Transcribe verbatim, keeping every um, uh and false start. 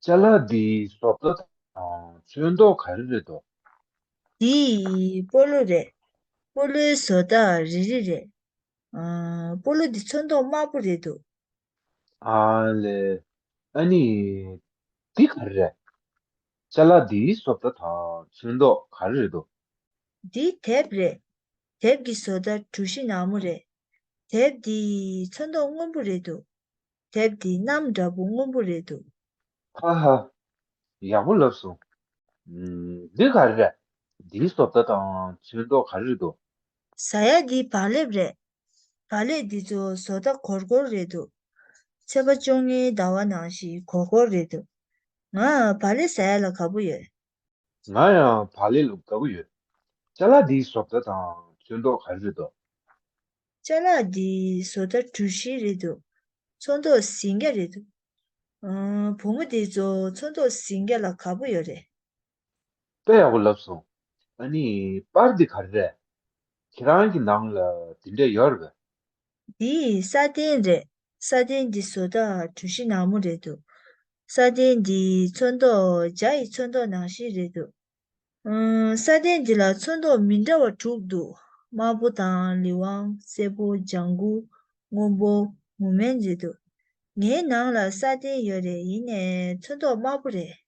ཅ་ལག་འདིའི་བཟོ་ལྟ་དང་ཚོན་མདོག་ག་རེ་རེད་དོ། འདི་སྤོ་ལོ་རེད། སྤོ་ལོའི་བཟོ་ལྟ་རེ་རེ་རེད། ཨ། སྤོ་ལོ་འདི་ཚོན་མདོག་དམར་པོ་རེད་འདུག་ཨ་ལེ། ཨ་ནི། འདི་ག་རེ་རེད། ཅ་ལག་འདིའི་བཟོ་ལྟ་དང་ཚོན་མདོག་ག་རེ་རེད་དོ། འདི་དེབ་རེད། དེབ་ཀྱི་བཟོ་ལྟ་གྲུ་བཞི་ནག་མོ་རེད། དེབ་འདི་ཚོན་མདོག་སྔོན་པོ་རེད་འདུག་དེབ་འདི་གནམ་འདྲ་པོ་སྔོན་པོ་རེད་འདུག་ཧ་ཧ། ཡག་པོ་ལབ་སོང་། ཨམ། འདི་ག་རེ་རེད། འདིའི་བཟོ་ལྟ་དང་ཚོན་མདོག་ག་རེ་རེད་དོ། ཟ་ཡ་འདི་བག་ལེབ་རེད། བག་ལེབ་འདི་ཚོ་བཟོ་ལྟ་སྒོར་སྒོར་རེད་འདུག་ཚེས་པ་བཅོ་ལྔའི་ཟླ་བ་ནང་བཞིན་སྒོར་སྒོར་རེད་འདུག་ང་བག་ལེབ་ཟ་ཡ་ལ་དགའ་པོ་ཡོད། ང་ཡང་བག་ལེབ་ལ་དགའ་པོ་ཡོད། ཅ་ལག་འདིའི་བཟོ་ལྟ་དང་ཚོན་མདོག་ག་རེ་རེད་དོ། ཅ་ལག་འདིའི་བཟོ་ལྟ་གྲུ་བཞི་རེད་འདུག་ཚོན་མདོག་ཟིང་སྐྱ་རེད་འདུག་ཨ། བུ་མོ་འདི་ཚོ་ཚོན་མདོག་ཟིང་སྐྱ་ལ་དགའ་པོ་ཡོད་རེད། དཔེ་ཡག་པོ་ལབ་སོང་། ཨ་ནི་པར་འདི་ག་རེ་རེད། ཁྱེད་རང་གི་ནང་ལ་འདི་འདྲ་ཡོད་རེད་པས། འདི་ས་གདན་རེད། ས་གདན་འདི་བཟོ་ལྟ་གྲུ་བཞི་ནག་མོ་རེད་འདུག་ས་གདན་འདི་ཚོན་མདོག་བྱ་ཡི་ཚོན་མདོག་ནང་བཞིན་རེད་འདུག་ཨང་། ས་གདན་འདི་ལ་ཚོན་མདོག་མི་འདྲ་བ་དྲུག་འདུག་དམར་པོ་དང་ལི་ཝང་། སེར་པོ། ལྗང་གུ། སྔོན་པོ། མུ་མེན་རེད་འདུག་ངའི་ནང་ལ་ས་གདན་ཡོད་རེད། ཡིན་ནའི་ཚོན་མདོག་དམར་པོ་རེད།